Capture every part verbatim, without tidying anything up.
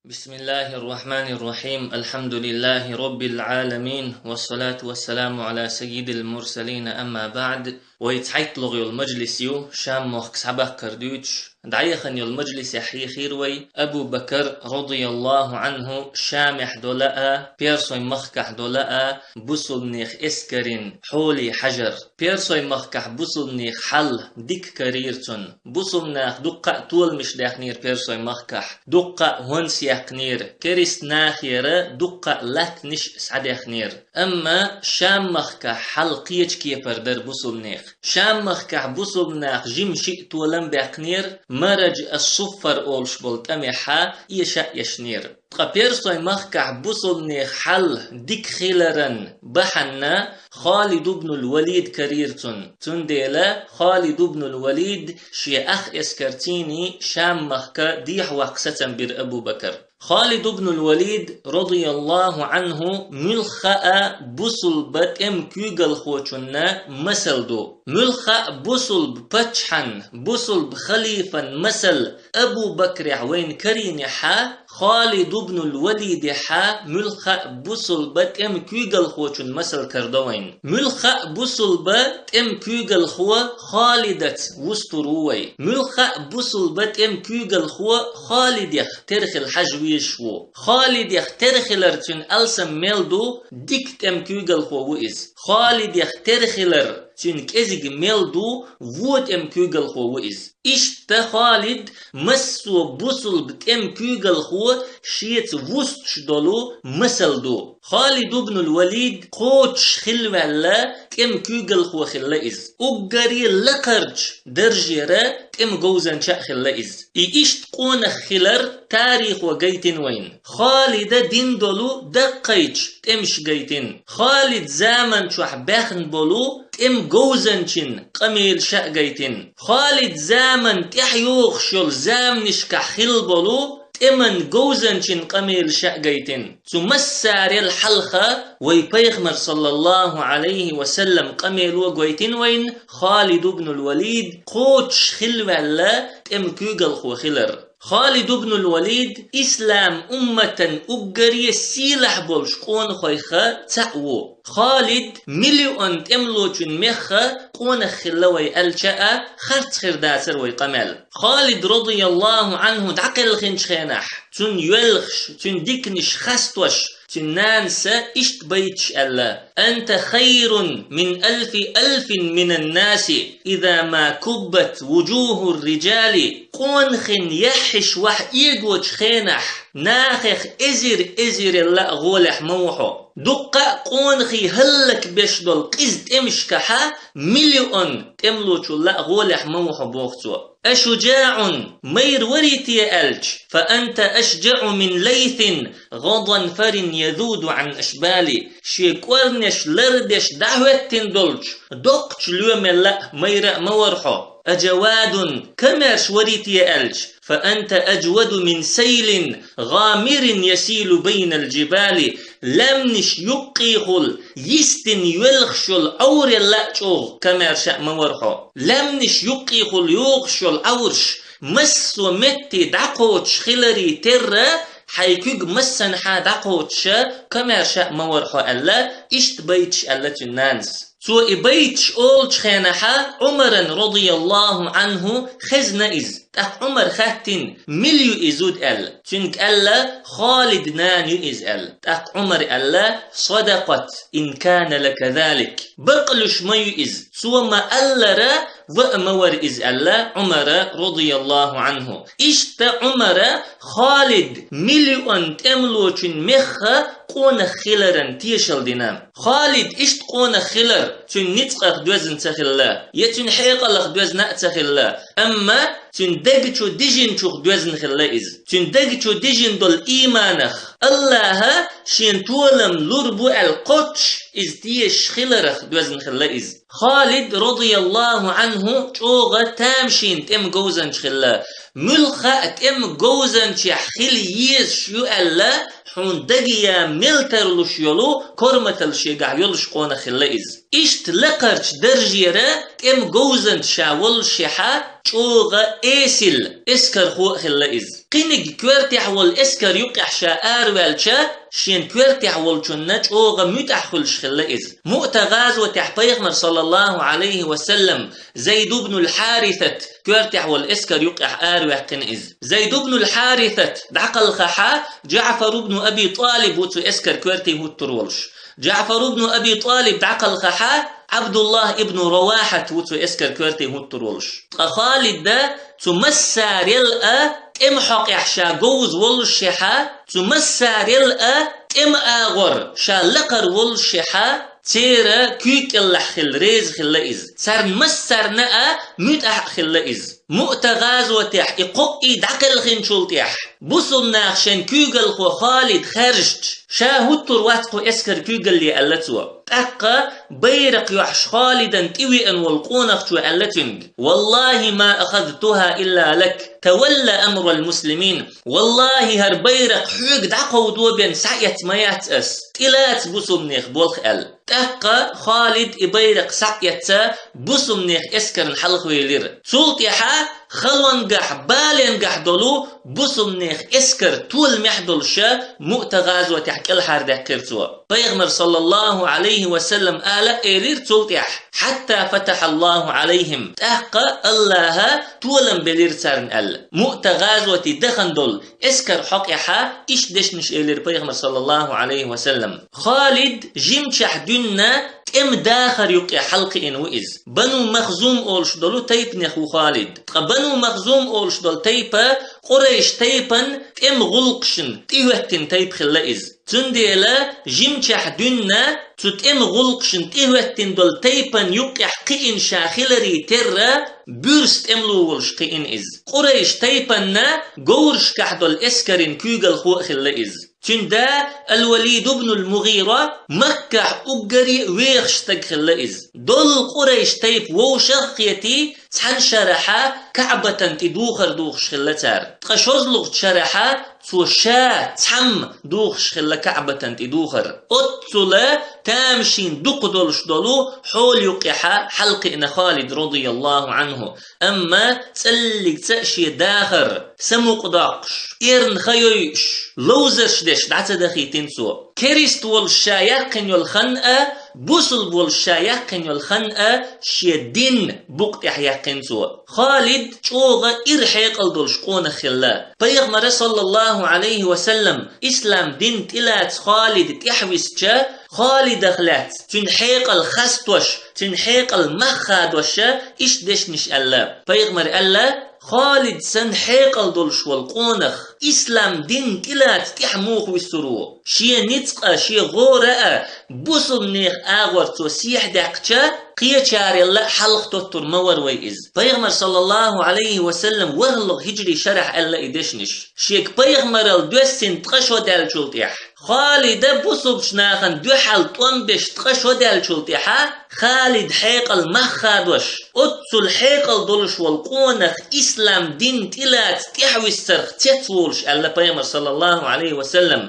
بسم الله الرحمن الرحيم. الحمد لله رب العالمين. والصلاة والسلام على سيد المرسلين. أما بعد. Вай цхьайттлагӀа йолу мажлис ю, Шам-мохк схьабаккхар дуьйцуш. ДӀаяхана йолу мажлисехь хьехийра вай Абу Бакар, радияллаху Ӏанху, Шамехь долу а, Персойн махкахь долу а, бусулбанех эскарийн хьоле хьажар. Персойн махкахь бусулбанех хьал дика карийра цунна. Бусулбанех дуккха а толамаш даьхнера Персойн махкахь, дуккха а хӀонс яьккхинера, керста нахера дуккха а латтанаш схьадаьхнера. Амма Шам-махкахь хьал кхечу кепара дара бусулбанех. Шам-махкахь бусулбанех жима шиъ толам баьккхинера, Мараж ас-Суффар олуш болу тӀамехьа эша а эшнера. Ткъа Персойн махкахь бусулбанех хьал дика хиларан бахьана Халид ибн ал-Валид карийра цунна. Цундела Халид ибн ал-Валид шен ах эскарций Шам-махка дехьаваккха сацам бира Абу Бакар. Халид ибн ал-Валид, радияллаху Ӏанху, муьлхха а бусулба тӀеман куьйгалхочунна масал ду. Муьлхха а бусулба паччахьан, бусулба халифан масал Абу Бакрехь вайна карийнехьа, Халид ибн ал-Валидехьа муьлхха а бусулба тӀеман куьйгалхочун масал карадо вайна. Муьлхха а бусулба тӀеман куьйгалхо Халидаца вустур ву вай. Муьлхха а бусулба тӀеман куьйгалхо Халидех тера хила хьажа везаш ву. Халидех тера хилар цуьнан алсам мел ду, дика тӀеман куьйгалхо ву иза. Халидех тера хилар цуьнан кӀезиг мел ду, вон тӀеман куьйгалхо ву иза. Иштта Халид массо а бусулба тӀеман куьйгалхо шеца вустуш долу масал ду. Халид ибн ал-Валид кхочуш хилла ваьлла тӀеман куьйгалхо хилла иза. Уггаре лакхарчу даржера тӀеман говзанча а хилла иза. И иштта къонах хилар тарихо гайтина вайна. Халида дина долу даккхийчу тӀемаш гайтина. Халид заман чохь баьхна болу тӀеман говзанчин къамелаша а гайтина. Халид заман тӀаьхьа йогӀуш йолу заманашкахь хилла болу тӀеман говзанчин къамелаша а гайтина. Цу массарел хьалха вай пайхамар, саллаллаху Ӏалайхи ва саллам, къамело гойтина вайна Халид ибн ал-Валид кхочуш хилла ваьлла тӀеман куьйгалхо хилар. Халид ибн ал-Валид ислам умматан уггаре сийлахь болуш къонахойх цхьаъ ву. Халид миллион тӀемалочун мехха къонах хилла вай аьлча а, харц хир дацара вай къамел. Халид, радияллаху Ӏанху, дӀакхелхинчу хенахь, цуьнан йоьлхуш, цуьнан диканаш хастош, цуьнан нанас иштта байташ аьлла: «Анта хайрун мин алфи алфин минан наси, иза ма куббат вужухур риджали». Къонахий яххьаш вахь эгочу хенахь, нахех эзир-эзирел лаьа гӀолехь ма ву хьо. Дуккха а къонахий хӀаллакбеш долу къиза тӀемашкахьа миллион тӀемалочул лаьа гӀолехь ма ву хьо, боху цо. «Ашуджаъун, майра варий те?» аьлча, «Фа анта ашджаъу мин лайтин гӀаданфарин язуду Ӏан ашбали». Шен кӀорнеш лардеш дӀахӀоьттина долчу доккхачу лоьмел лаьа майра а ма вара хьо. «Аджавадун, камаьрша варий те?» аьлча, «Фа анта аджваду мин сайлин гӀамирин ясилу байнал джибали». Лаьмнаш юккъехула йистина йоьлхуш йолу Ӏоврел лаьа чӀогӀа камаьрша а ма вара хьо. Лаьмнаш юккъехула йогӀуш йолу Ӏовраш массо а метте дӀакхочуш хиларе терра, хьайн куьг массанхьа дӀакхочуша камаьрша а ма вара хьо аьлла, иштта байташ аьлла цуьнан нанас. Цо и байташ олучу хенахьа Ӏумаран, радияллаху Ӏанху, хезна иза. ТӀаккха Ӏумар хаьттина, мила ю и зуда аьлла. Цуьнга аьлла, Халид нана ю иза аьлла. ТӀаккха Ӏумар аьлла: «Садакъат, ин кана лаказалик». Бакълуьйш ма ю иза. Цо ма-аллара, ва а ма вара иза аьлла Ӏумара, радияллаху Ӏанху. Иштта Ӏумара Халид миллион тӀемалочун мехха къонах хиларан тешал дина. Халид иштта къонах хилар цуьнан ницкъах доьзна ца хилла, я цуьнан хьекъалах доьзна а ца хилла, амма цуьнан даг чу дижинчух доьзна хилла иза. Цуьнан даг чу дижина долу ийманах, Аллаха шена толам лур бу аьлла кхоччуш иза тешаш хиларах доьзна хилла иза. Халид, радияллаху Ӏанху, чӀогӀа тамашийна тӀеман говзанча хилла. Муьлхха а тӀеман говзанчехь хила езаш ю аьлла, хьуна дагаян мел тарлуш йолу корматалла шегахь йолуш къонах хилла иза. Иштта лакхарчу даржера тӀеман говзанча ша воллушехьа чӀогӀа эсала эскархо а хилла иза. Кхиниг коьртехь волу эскар юккъехь ша араваьлча, шен коьртехь волчунна чӀогӀа муьтӀахь хуьлуш хилла иза. Муъта гӀазотехь пайхамар, саллаллаху Ӏалайхи ва саллам, Зайд ибн аль-Хьарисат коьртехь волу эскар юккъехь араваьккхина иза. Зайд ибн аль-Хьарисат дӀакхалхахьа, Джаъфар ибн Аби ТӀалиб ву цу эскар коьрте хӀуттур волуш. Джаъфар ибн Аби ТӀалиб дӀакхалхахьа, Ӏабдуллах ибн Равахьат ву цу эскар коьрте хӀуттур волуш. Ткъа Халида цу массарел а тӀеман хьокъехь ша говза воллушехьа, цу массарел а тӀеман агӀор ша лакхара воллушехьа, церан куьйга кӀелахь хилла реза хилла иза. Царна массарна а муьтӀахь а хилла иза. Муъта гӀазотехь и кхоъ а дӀакхелхинчул тӀаьхьа, бусулба наха шайн куьйгалхо Халид хаьржича, ша хӀуттур вац кху эскар куьйгалле аьлла цо. ТӀаккха байракх йохьуш Халидан тӀевеана волу къонахчо аьлла цуьнга: «Валлахи ма ахазтуха илла лак, тавалла амрал муслимин». Валлахи, хӀара байракх хьоьга дӀакховдо бен схьаэцна ма яц ас, тӀелаца бусулбанех болх аьлла. ТӀаккха Халид и байракх схьаэцна бусулбанех эскарна хьалхавелира. Цул тӀаьхьа халонгахь, баленгахь долу бусулбанех эскар толамехь долуша Муъта гӀазотехь кӀелхьардаьккхира цо. Пайхамар, саллаллаху Ӏалайхи ва саллам, ала а элира цул тӀаьхьа: «Хьатта фатахаллаху Ӏалайхим», тӀаккха Аллаха толам белира царна аьлла. Муъта гӀазоте дахана долу эскар хьокъехьа иштта дешнаш элира пайхамар, саллаллаху Ӏалайхи ва саллам. Халид жимчохь дуьйна тӀеман дахар юккъе хьалакхиъна ву иза. Бану Махзум олуш долу тайпанех ву Халид. Ткъа Бану Махзум олуш долу тайпа Къурайш тайпан тӀеман гӀуллакхашна тӀехӀоьттина тайпа хилла иза. Цундела жимчохь дуьйна цу тӀеман гӀуллакхашна тӀехӀоьттина долу тайпан юккъехь кхиъна ша хиларе терра, буьрса тӀемало волуш кхиъна иза. Къурайш тайпанна говрашкахь долу эскаран куьйгалхо а хилла иза. Цуьнан да Ал-Валид ибн ал-МугӀира Маккахь уггаре а вехаш стаг хилла иза. Долу Къурайш тайпа вовшах а кхетий, цхьана шарахьа КаӀбатан тӀе духар духуш хилла цара. Ткъа шозлагӀчу шарахьа цо ша цхьамма духуш хилла КаӀбатан тӀе духар. Оццула тамашийна дукха долуш долу хьола юккъехьа хьалакхиъна Халид, радияллаху Ӏанху. Амма цӀаллигца а шен дахар самукъадоккхуш, эрна хан йойуш, ловзарш деш дӀа ца дахийтина цо. Керист волуш ша яьккхина йолу хан а, бусулба волуш ша яьккхина йолу хан а шен дин букъа тӀехь яьккхина цо. Халид чӀогӀа ира хьекъал долуш къонах хилла. Пайхамара, саллаллаху Ӏалайхи ва саллам, ислам дин тӀелаца Халид тӀаьхьависча, Халидах лаьцна, цуьнан хьекъал хастош, цуьнан хьекъал мах хадоша иштта дешнаш аьлла. Пайхамара аьлла: «Халид санна хьекъал долуш волу къонах ислам дин тӀелаца тӀаьхьа муха вуьсур ву? Шен ницкъа, шен гӀора а бусулбанех агӀор цо сехьадаьккхича, кхечарелла а хьалха тоттур ма вара вай иза». Пайхамар, саллаллаху Ӏалайхи ва саллам, ворхӀалгӀа хиджри шарахь аьлла и дешнаш. Шега пайхамарал доьссина ткъа шо даьллачул тӀаьхьа, Халида бусулбачу нахана дуьхьал тӀом беш ткъа шо даьллачул тӀаьхьа, Халид хьекъал мах хадош, оццул хьекъал долуш волу къонах ислам дин тӀелаца тӀаьхьависсарх цецволуш аьлла пайхамар, саллаллаху Ӏалайхи ва саллам.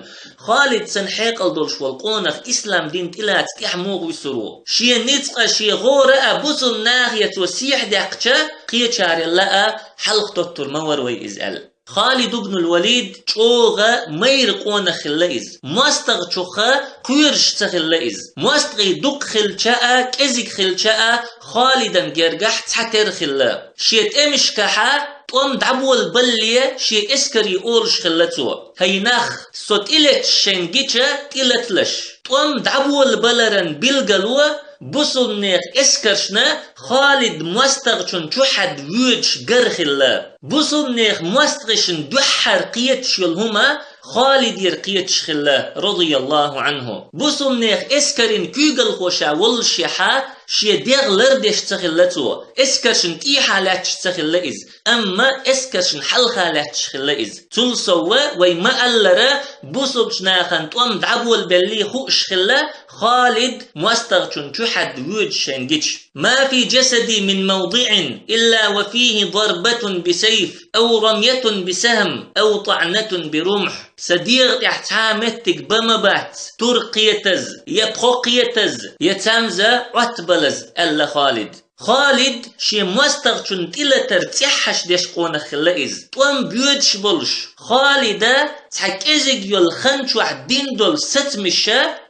Халид санна хьекъал долуш волу къонах ислам дин тӀелаца тӀаьхьа муха вуьсур ву? Шен ницкъа, шен гӀора а бусулба нахе цо сехьадаьккхича, кхечарелла а хьалха тоттур ма вара вай иза аьлла. Халид ибн ал-Валид чӀогӀа майра къонах хилла иза. МостагӀчуха кхоьруш ца хилла иза. МостагӀий дукха хилча а, кӀезиг хилча а, Халидан гергахь цхьатера хилла. Шен тӀемашкахьа тӀом дӀаболабалале шен эскаре олуш хилла цо: «ХӀай нах, со тӀелеташ шайн гича, тӀелаталаш». ТӀом дӀаболабаларан билгало бусулбанех эскаршна Халид мостагӀчун чухьаьдда воьдуш гар хилла. Бусулбанех мостагӀашна дуьххьара кхеташ йолу хӀума Халидера кхеташ хилла, радияллаху Ӏанху. Бусулбанех эскарин куьйгалхо ша воллушехьа, шен дегӀ лардеш ца хилла цо, эскаршна тӀехьа лаьтташ ца хилла иза, амма эскаршна хьалха лаьтташ хилла иза. Цул совгӀа вай ма-аллара, бусулбачу нахана тӀом дӀаболабеллий хууш хилла Халид мостагӀчун чухьаьдда воьдуш шайн гича. «ما في جسدي من موضع إلا وفيه ضربة بسيف بالسيف، أو رمية بسهم، أو طعنة برمح. Са дегӀа тӀехь цхьа а меттиг бан ма бац, тур кхетаза, я пхо кхетаза, я цамза Ӏоттабалаза, аьлла Халида. Халид шен мостагӀчун тӀелатар цӀеххьаш деш къонах хилла иза. ТӀом боьдуш болуш, Халида цхьа кӀезиг йолу хан чохь дина долу сацамаш,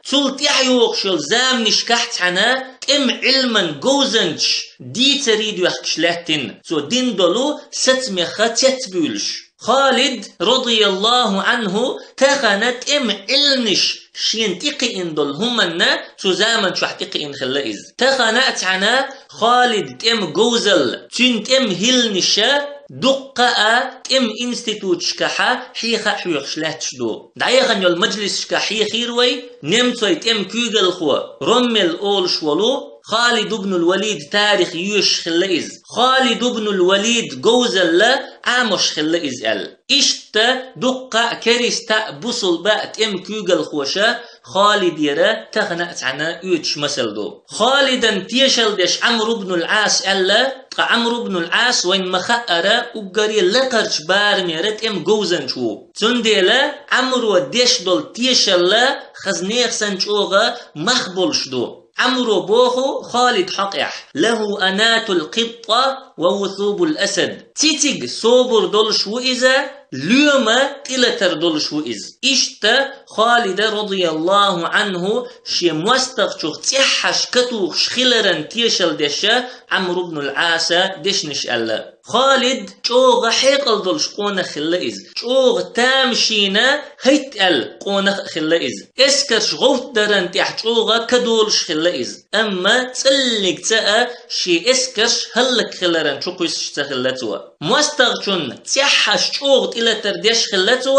цул тӀаьхьа йогӀуш йолу заманашкахь цхьаьна тӀеман Ӏилман говзанчаш дийцаре доьхкуш лаьттина, цо дина долу сацамех цецбуьйлуш. Халид, радияллаху Ӏанху, тахана тӀеман Ӏилманаш шена тӀекхиъна долу хӀуманна цу заман чохь тӀекхиъна хилла иза. Тахана а цхьаьна Халид тӀеман говзалла, цуьнан тӀеман хӀилланаша дуккха а тӀеман институташкахьа хьеха а хьоьхуш лаьтташ ду. ДӀаяхана йолу мажлисашкахь хьехийра вай, немцойн тӀеман куьйгалхо Роммел олуш волу Халид ибн аль-Валид тарих йоьшуш хилла иза. Халид ибн аль-Валид говзалла Ӏамош хилла иза аьлла. Иштта дуккха а кериста а, бусулба а тӀеман куьйгалхоша Халидера тахана а цхьаьна оьцуш масал ду. Халидан тешалла деш Ӏамр ибн аль-Ӏас аьлла, ткъа Ӏамр ибн аль-Ӏас вайна ма-хаъара уггаре лакхарчу барамера тӀеман говзанча ву. Цундела Ӏамро деш долу тешалла хаза нехан санна чӀогӀа мах болуш ду. Ӏамро боху Халид хьокъехь: «Лаху анатул китта ва вусубул асад». Цициг собар долуш ву иза, лоьма тӀелатар долуш ву иза. Иштта Халида, радияллаху Ӏанху, шен мостагӀчух цӀеххьаш катухуш хиларан тешалла деша Ӏамр ибн аль-Ӏаса дешнаш аьлла. Халид чӀогӀа хьекъал долуш къонах хилла иза. ЧӀогӀа тамашийна хӀайтта аьлла къонах а хилла иза. Эскарш гӀовттдаран тӀехь чӀогӀа кадолуш хилла иза. Амма цӀаллиг цӀа а шен эскарш хӀаллакьхиларан чу кхуьссуш ца хилла цо. МостагӀчун цӀеххьаш чӀогӀа тӀелатар деш хилла цо,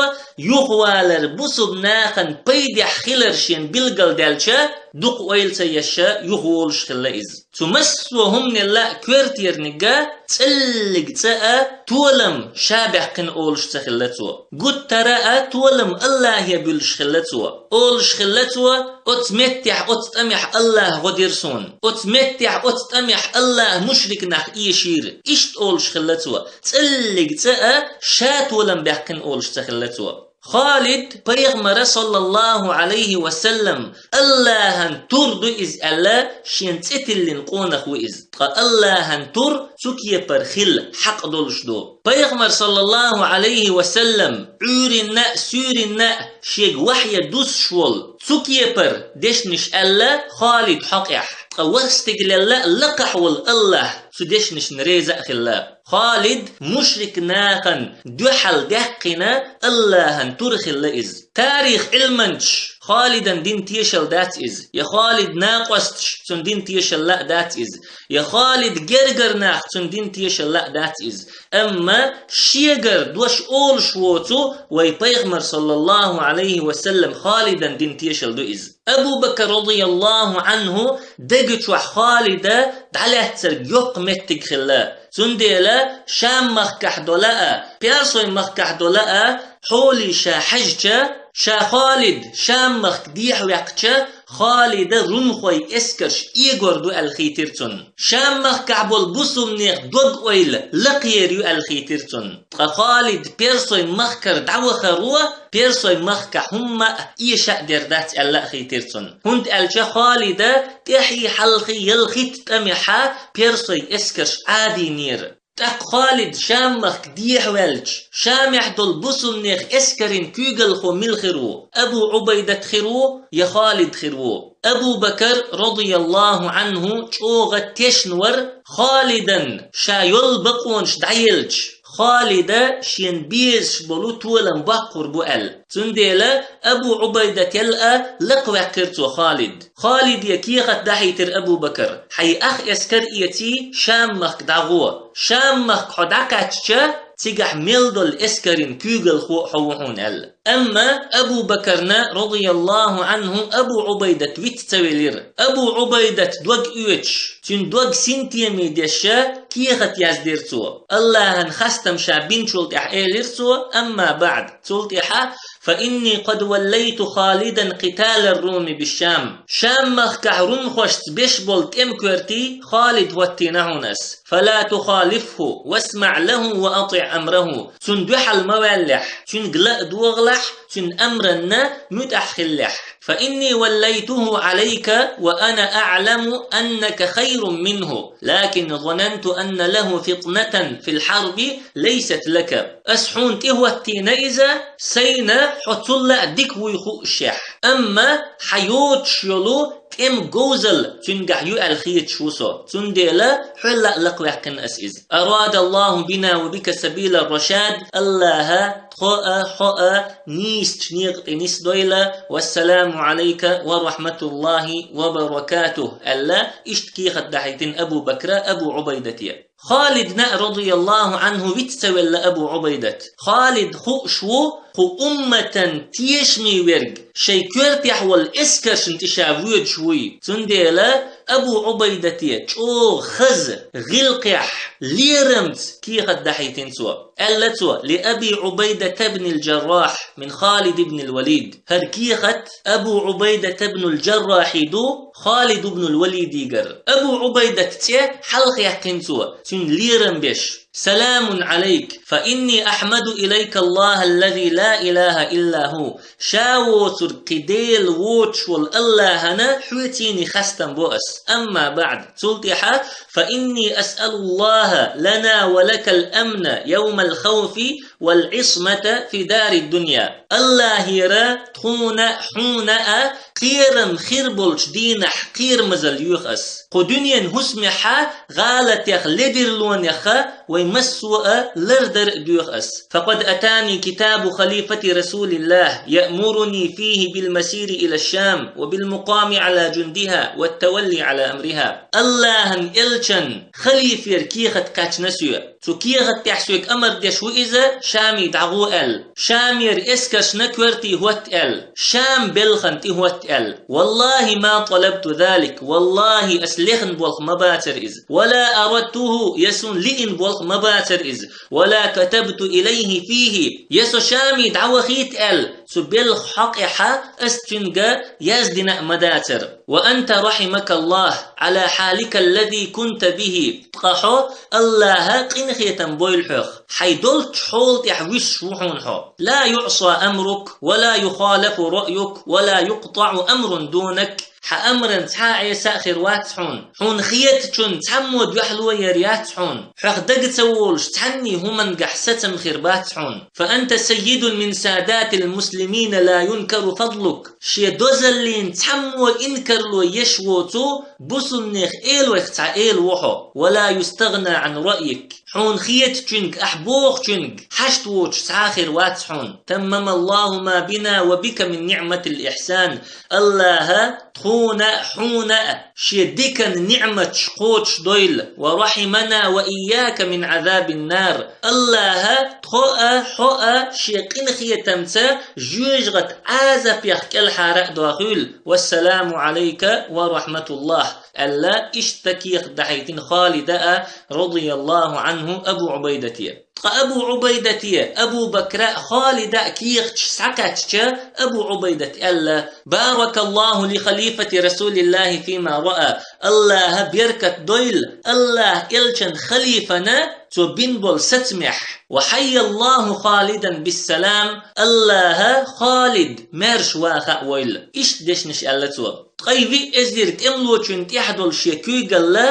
юхавалар бусулба нахана пайдехь хилар шен билгалдаьлча, дукха ойла ца еш юхаволуш хилла иза. Цу массо а хӀуманелла а коьртера нигга цӀаллиг цӀа а толам ша баьккхина олуш ца хилла цо. Гуттара а толам Аллахе буьллуш хилла цо. Олуш хилла цо: «Оцу меттехь, оцу тӀамехь Аллаха гӀо дира суна. Оцу меттехь, оцу тӀамехь Аллаха мушрик нах эшийра». Иштта олуш хилла цо. ЦӀаллиг цӀа а ша толам баьккхина олуш ца хилла цо. Халид пайхамара, саллаллаху Ӏалайхи ва саллам, Аллахьан тур ду иза аьлла, шен цӀе тиллина къонах ву иза. Ткъа Аллахьан тур цу кепара хила хьакъ долуш ду. Пайхамар, саллаллаху Ӏалайхи ва саллам, Ӏуьйринна а, суьйринна а шега вахьйе дуссуш волу, цу кепара дешнаш аьлла Халид хьокъехь. Ткъа ворхӀ стигалелла а лакхахь волу Аллахь цу дешнашна реза а хилла. Халид мушрик нахана дуьхьал даьккхина Аллахьан тур хилла иза. Тарих Ӏилманчаш Халидан дина тешалла дац иза, я Халид накъосташ цунна дина тешалла а дац иза, я Халид гергара нах цунна дина тешалла а дац иза. Амма шегара дош олуш воцу вай пайхамар, саллаллаху Ӏалайхи ва саллам, Халидан дина тешалла ду иза. Абу Бакр, радияллаху Ӏанху, дега чохь Халида дӀалаьццарг йоккха меттиг хилла. Цундела Шам-махкахь долу а, Персой-махкахь долу а хьоле ша хьаьжча, ша Халид Шам-махка дехьаваьккхича, Халида румхойн эскарш эгор ду аьлла хийтира цунна. Шам-махкахь болу бусулбанех дог-ойла лакхъер ю аьлла хийтира цунна. Ткъа Халид Персой-махкара дӀавахаро, Персой-махкахь хӀумма а эша а дер дац аьлла а хийтира цунна. ХӀунда аьлча Халида тӀаьхьий-хьалхий ялхитта тӀамехьа Персой эскарш Ӏадийнера. ТӀаккха Халид Шам-махка дехьаваьлча, Шамехь долу бусулбанех эскарийн куьйгалхо мила хир ву? Абу Ӏубайдат хир ву я Халид хир ву? Абу Бакр, радияллаху Ӏанху, чӀогӀа тешна вара, Халидан ша йолу бакъонаш дӀаелча, Халида шена безаш болу толам боккхур бу аьлла. Цундела Абу Ӏубайдател а лакхаваьккхира цо Халид. Халиде кехат дахьийтира Абу Бакр: «Хьайн ах эскар эций, Шам-махка дӀагӀо. Шам-махка хьо дӀакхаьчча, цигахь мел долу эскарийн куьйгалхо а хьо ву хьуна», — аьлла. Амма Абу Бакарна, радияллаху Ӏанху, Абу Ӏубайдат виц ца велира. Абу Ӏубайдат дог оьцуш, цуьнан дог синтеме деша, кехат яздира цо. Аллахьан хастам ша бинчул тӀаьхьа элира цо: «Амма баӀд». Цул тӀаьхьа فإني قد وليت خالدا قتال الروم بالشام. Шам-махкахь румхошца беш болу тӀеман коьртий Халид хӀоттийна хьуна ас. فلا تخالفه واسمع له وأطع أمره. Цунна дуьхьал ма ваьллехь, цуьнга ла а догӀалахь, цуьнан амранна муьтӀахь хилалахь. فإني وليته عليك وأنا أعلم أنك خير منه، لكن ظننت أن له فطنة في الحرب ليست لك. Ас хьуна тӀехӀоттийна иза, сайна хьо цул а дика вуй хуушехь. Амма хьан йоцуш йолу тӀеман говзалла цуьнгахь ю аьлла хеташ ву со. Цундела хьол а лакхаваьккхина ас иза. أراد الله بنا وبك سبيل الرشاد. АллахӀа тхо а, хьо а нийсачу некъа тӀе нисдойла. والسلام عليك ورحمة الله وبركاته, аьлла, иштта кехат дахьийтина Абу Бакра Абу Ӏубайдате. Халидна, радияллаху Ӏанху, виц ца велла Абу Ӏубайдат. Халид хууш ву кху умматан тешаме верг, шайн коьртехь волу эскаршна тӀе ша воьдуш вуй. Цундела Абу Ӏубайдате чӀогӀа хаза, гӀиллакхехь, лерамца кехат дахьийтина цо. Аьлла цо: لأبي عبيدة بن الجراح من خالد بن الوليد. ХӀара кехат Абу Ӏубайдат ибн аль-Джаррахьий ду, Халид ибн аль-Валидигара. Абу Ӏубайдат цӀе хьалахаьккхина цо, цуьнан лерам беш: سلام عليك، فإني أحمد إليك الله الذي لا إله إلا هو. Ша воцург кхин Дела воцуш волу АллахӀана хьоьцийний хастам бо ас. أما بعد, цул тӀаьхьа: فإني أسأل الله لنا ولك الأمن يوم الخوف والعصمة في دار الدنيا. АллахӀера тхуна а, хьуна а кхерам хир болчу дийнахь кхерамазалла йоьху ас. Кху дуьненан хӀусамехь а, гӀалатех, ледарлонех а вай массо а лардар а доьху ас. فقد أتاني كتاب خليفة رسول الله يأمرني فيه بالمسير إلى الشام وبالمقام على جندها والتولي على أمرها. АллахӀан элчан халифера кехат кхаьчна соьга. Цу кехат тӀехь соьга амар деш ву иза, Шаме дӀагӀо аьлла. Шамера эскаршна коьртий хӀотта аьлла. Шам белхан тӀе хӀотта аьлла. والله ما طلبت ذلك. ВаллахӀи, ас лехна болх ма бацара иза. ولا أردته, я суна лиъна болх ма бацара иза. ولا كتبت إليه فيه, я со Шаме дӀавахийта аьлла, цу белхан хьокъехь ас цуьнга яздина а ма дацара. وأنت رحمك الله على حالك الذي كنت به. Ткъа хьо, АллахӀа къинхетам бойла хьох. Хьайн долчу хьола тӀехь вуьсуш ву хьуна хьо. لا يعصى أمرك ولا يخالف رأيك ولا يقطع أمر دونك. Хьан амран цхьа а Ӏеса а хир вац хьуна. Хьуна хетачун цхьаммо дуьхьало яр яц хьуна. Хьох дага ца волуш цхьанний хӀумангахь сацам хир бац хьуна. فأنت سيد من سادات المسلمين لا ينكر فضلك. Шен дозаллин цхьаммо инкарло еш воцу бусулнех элойх цхьа эла ву хьо. ولا يستغنى عن رأيك. Хьуна хетачуьнга, ахь бохучуьнга хьашт воцуш цхьа а хир вац хьуна. تمم الله ما بنا وبك من نعمة الإحسان. АллахӀа тхуна а, хьуна а шен дикан ниӀматаш кхочушдойла. ورحمنا وإياك من عذاب النار. АллахӀа тхо а, хьо а шен къинхетамца жоьжахатин Ӏазапех кӀелхьара а дохийла. والسلام عليك ورحمة الله, аьлла, иштта кехат дахьийтина Халида а, радияллаху Ӏанху, Абу Ӏубайдате. Ткъа Абу Ӏубайдате, Абу Бакра а, Халида а кехаташ схьакхаьчча, Абу Ӏубайдат аьлла: بارك الله لخليفة رسول الله فيما رأى. АллахӀа беркат дойла АллахӀан элчан халифана цо бина болу сацамехь. وحيا الله خالدا بالسلام. АллахӀа Халид маьрша ваха а войла. Иштта дешнаш аьлла цо. Ткъе виъ эзар тӀемалочунна тӀехь долу шен куьйгалла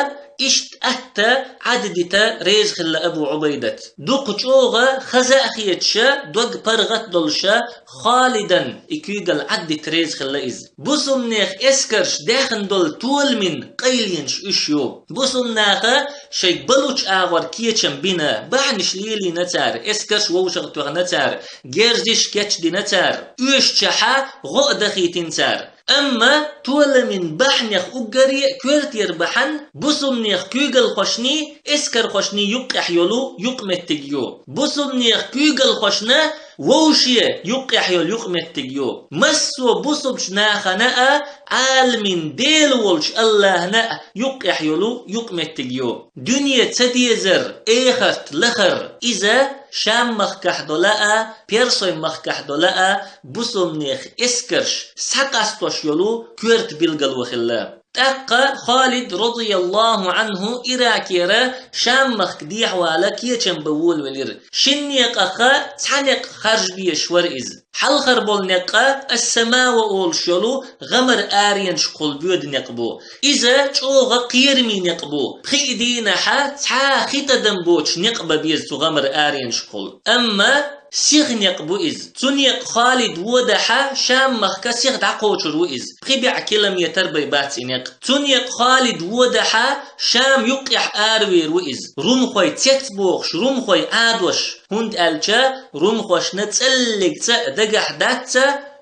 иштта атта Ӏаддита реза хилла Абу Ӏубайдат. Дукха чӀогӀа хаза а хеташа, дог паргӀат а долуша, Халидан и куьйгалла Ӏаддита реза хилла иза. Бусулнех эскарш даьхна долу толамин къайленаш уьш ю. Бусулнаха шайга балучу агӀор кечам бина, бахьанаш лелийна цара, эскарш вовшах тоьхна цара, герзаш кечдина цара, оьшучохь гӀо а дахийтина цара. Амма толамин бахьанех уггаре а коьртера бахьана бусулнех куьйгалхошний, эскархошний юккъехь йолу юкъаметтиг ю. Бусулнех куьйгалхошна вовше юккъехь йолу юкъаметтиг ю. Массо а бусулчу нахана а Ӏаламийн Дела волчу АллахӀна а юккъехь йолу юкъаметтиг ю. Дуьне ца дезар, эхарт лахар, иза Шам-махкахь долу а, Персой-махкахь долу а бусулбанех эскарш схьакъастош йолу коьрта билгало хилла. ТӀаккха Халид, радияллаху Ӏанху, Иракера Шам-махка дехьавала кечам бан волавелира. Шина некъах цхьа некъ харжа безаш вара иза. Хьалхара болу некъ Ас-Самава олуш йолу гӀамар аренашкахула боьду некъ бу. Иза чӀогӀа кхераме некъ бу. Пхи дийнахьа цхьа а хи тӀадам боцуш некъ бан беза цу гӀамар аренашкахула. Амма сиха некъ бу иза. Цу некъа Халид водахьа, Шам-махка сиха дӀакхочур ву иза. Пхи бӀе километр бен бац и некъ. Цу некъа Халид водахьа, Шам юккъехь аравер ву иза. Румхой цецбохуш, румхой Ӏадош, хӀунда аьлча румхошна цӀаллиг цӀа а дагахь дац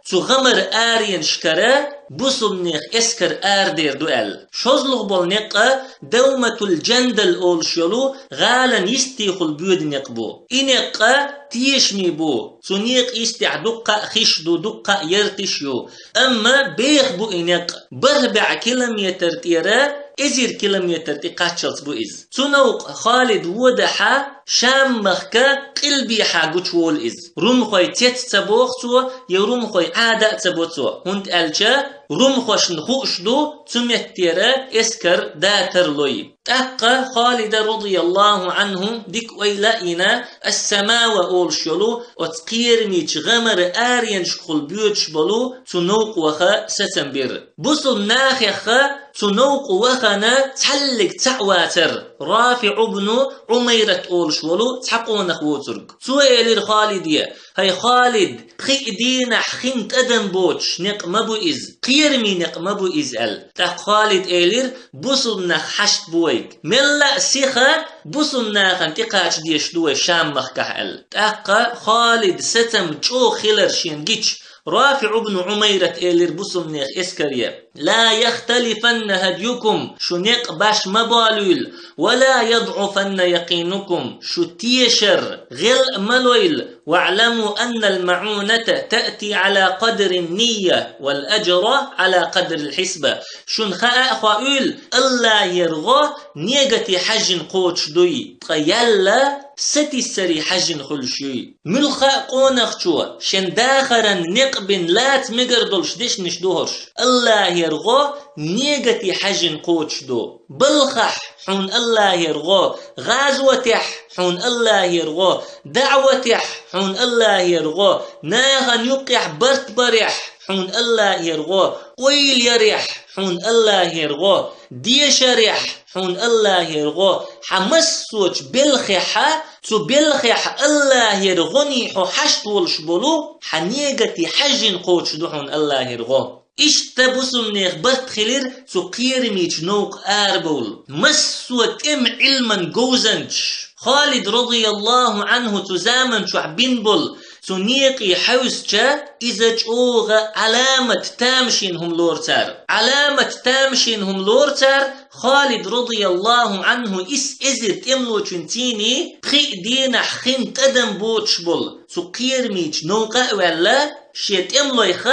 цу гӀамар аренашкара бусулбанех эскар арадер ду аьлла. ШозлагӀа болу некъ Давматул-Джандал олуш йолу гӀалина йистехула боьду некъ бу. И некъ тешаме бу. Цу некъа йистехь дуккха а хиш ду, дуккха а ярташ ю. Амма беха бу и некъ. БархӀ бӀе километр тӀера эзар километр тӀе кхаччалц бу иза. Цу новкъа Халид водахьа, Шам-махка къилбехьа гучуволу иза. Румхой цец ца боху цо, я румхой Ӏада а ца бо цо, хӀунда аьлча румхошна хууш ду цу меттера эскар датар лой. ТӀаккха Халида, радияллаху Ӏанху, дика ойла а йина, Ас-Самава олуш йолу оцу кхерамечу гӀамар аренашкахула боьдуш болу цу новкъа ваха сацам бира. Бусулба нахехха цу новкъа вахана цхьаллиг цхьаъ вацара, РафиӀ ибн Ӏумайрат олуш волу цхьа къонах воцург. Цо элира Халиде: «ХӀай Халид, пхи дийнахь хин тӀадам боцуш некъ ма бу иза, кхераме некъ ма бу иза», — аьлла. ТӀаккха Халид элира: «Бусулба нах хьашт бу вайга. Мелла а сиха бусулба нахана тӀекхача дезаш ду вай Шам-махкахь», — аьлла. ТӀаккха Халид сацам чӀогӀа хилар шена гича, РафиӀ ибн Ӏумайрат элира бусулбанех эскаре: «Ла яхталифанна хадюкум, шу некъ баш ма болийла, ва ла ядӀуфанна якъинукум, шу тешар гӀел а ма лойла, ваӀламу аннал маӀуната таъти Ӏала къадрин нийя, вал аджра Ӏала къадрил хьисба». Шуна хаа а хоуьйла, Аллахьера гӀо негате хьаьжжина кхочуш дуй, ткъа ял сатиссаре хьаьжжина хуьлуш юй. Муьлхха а къонахчо шен дахаран некъ бина лаца мегар долуш дешнаш ду хӀорш. Аллахьера гӀо негате хьаьжжина кхочуш ду. Балхахь — хьуна Аллахьера гӀо, гӀазотехь — хьуна Аллахьера гӀо, даӀватехь — хьуна Аллахьера гӀо, нахана юккъехь барт барехь — хьуна Аллахьера гӀо, ойла ярехь — хьуна Аллахьера гӀо, дешарехь — хьуна Аллахьера гӀо, хьан массочу белхехьа, цу белхехь Аллахьера гӀоний хьо хьашт волуш болу, хьан негате хьаьжжина кхочуш ду хьуна Аллахьера гӀо. Иштта бусулбанех барт хилира цу кхерамечу новкъа арабовла. Массо а тӀеман Ӏилман говзанчаш Халид, радияллаху Ӏанху, цу заман чохь бина болу цу некъе хьаьвсича, иза чӀогӀа Ӏаламат тамашийна хӀума лору цара. Ӏаламат тамашийна хӀума лору цара, Халид, радияллаху Ӏанху, исс эзар тӀемалочуьнций пхи дийнахь хин тӀадам боцуш болу цу кхерамечу новкъа а ваьлла, шен тӀемалойх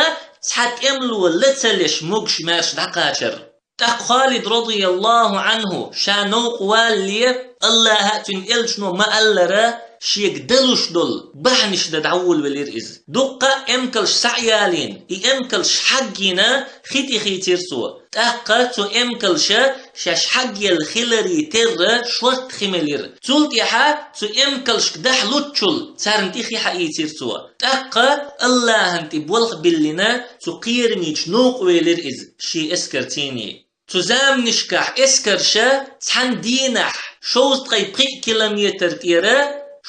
цхьа тӀемало ла ца леш могуш-маьрша дӀакхачар. ТӀаккха Халид, радияллаху Ӏанху, ша новкъа валале, Аллахьа а, цуьнан элчано ма-аллара, шега далуш долу бахьанаш дан дӀаволавелира иза. Дуккха а эмкалш схьа а ялийна, и эмкалш хьаггийна хи тӀе хийцира цо. ТӀаккха цу эмкалша шаьш хьагъелла хиларе терра шортта хи мелира. Цул тӀаьхьа цу эмкалшка дахьа луччул царна тӀе хи хьаийцира цо. ТӀаккха Аллахьан тӀе болх биллина, цу кхерамечу новкъа велира иза шен эскарций. Цу заманашкахь эскарша цхьана дийнахь шовзткъе пхи километр тӀера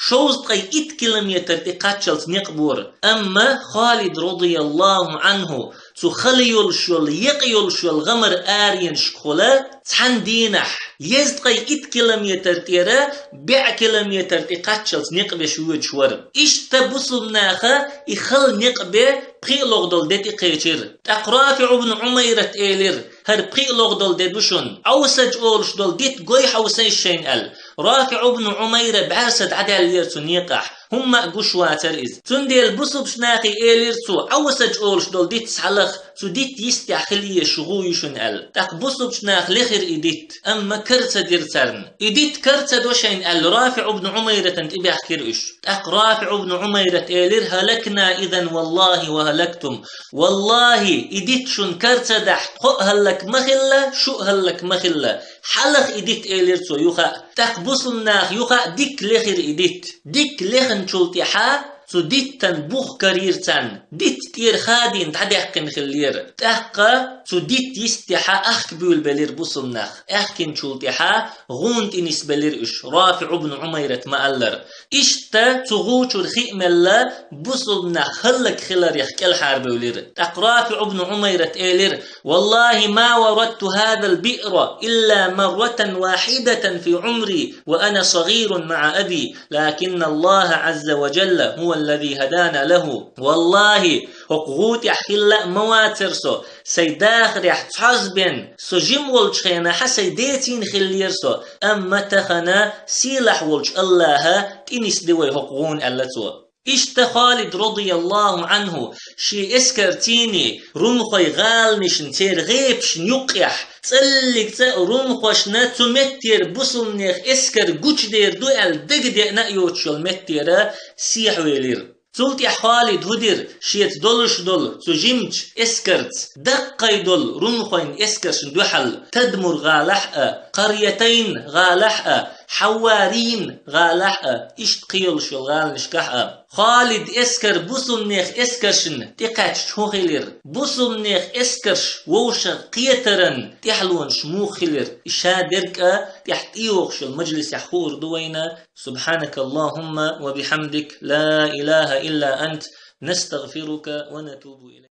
шовзткъе итт километр тӀе кхаччалц некъ бора. Амма Халид, радияллаху Ӏанху, цу хала йолуш йолу, екъа йолуш йолу гӀамар аренашкахула цхьана дийнахь езткъе итт километр тӀера бӀе километр тӀе кхаччалц некъ беш воьдуш вара. Иштта бусулба наха и хала некъ бен пхиъ логӀдолу де тӀе кхечира. ТӀаккха РафиӀ ибн Ӏумайрат элира: «ХӀара пхиъ логӀдолу де ду шуна, Ӏовсадж олуш долу дита гой хьовсийша шайна», — аьлла. РафиӀ ибн Ӏумайра бӀаьрса дӀадаьллера цу некъахь. ХӀумма а гуш вацара иза. Цундела бусулбачу нахе элира цо: «Ӏовсача олуш долу дитца хьалха, цу дитта йистехь хила езаш гӀу ю шуна», – аьлла. ТӀаккха бусулбачу наха лехира и дитт, амма кара ца дира царна. «И дитт кара ца до шайна», – аьлла, РафиӀ ибн Ӏумайратан тӀебаьхкира уьш. ТӀаккха РафиӀ ибн Ӏумайрат элира: «ХӀалакна изан валлахӀи ва хӀалактум». «ВаллахӀи, и дитт шуна кара ца дахь, тхо а хӀаллак ма хилла, шу а хӀаллак ма хилла. Хьалха и дитт», – элира цо юха а. ТӀаккха бусулба наха юха а дикка лехира и дитт. Дикка лехначул тӀаьхьа цу диттан бух карийра царна. Дитт тӀера хадийна дӀадаьккхина хиллера. ТӀаккха цу дитта йистехьа ахка буьйлабелира бусулба нах. Аьхкинчул тӀаьхьа гӀуна тӀе нисбелира уьш, РафиӀ ибн Ӏумайрат ма-аллара. Иштта цу гӀу чуьра хи а мелла, бусулба нах хӀаллак хиларех кӀелхьарбевлира. ТӀаккха РафиӀ ибн Ӏумайрат элира: «ВаллахӀи, ма варадту хӀазал биъра илла марратан вахьидатан фи Ӏумри ва ана сагӀирун маӀа аби, лакинна АллахӀа Ӏазза ва Жалла хӀуваллази хӀадана лахӀу». «ВаллахӀи, хӀокху гӀу тӀехь хилла а ма вацара со, сайн дахарехь цхьазза бен, со жима волчу хенахь сайн децийна хиллера со, амма тахана сийлахь волчу АллахӀа тӀе нисди вай хӀокху гӀуна», – аьлла цо. Иштта Халид, радияллахӀу ӀанхӀу, шен эскарцийний румхойн гӀаланашна, церан гӀепашна юккъехь, цӀаллиг цӀа а румхошна цу меттера бусулбанех эскар гучудер ду аьлла дагадеана а йоцуш йолу меттера сехьавелира. Цул тӀаьхьа Халид хӀун дира, шеца долуш долу цу жимачу эскарца, даккхий долу румхойн эскаршна дуьхьал, Тадмур гӀалахь а, Карьятайн гӀалахь а, Хьавварин гӀалахь а, иштта кхийолуш йолу гӀаланашкахь а. Халид эскар бусулбанех эскаршна тӀекхаьчча хӀун хилира? Бусулбанех эскарш вовшах кхетаран тӀаьхьалонаш муха хилира? И ша дерг а тӀехь тӀейогӀуш йолу мажлисехь хуур ду вайна. سبحانك اللهم وبحمدك، لا إله إلا أنت، نستغفرك ونتوب إليك.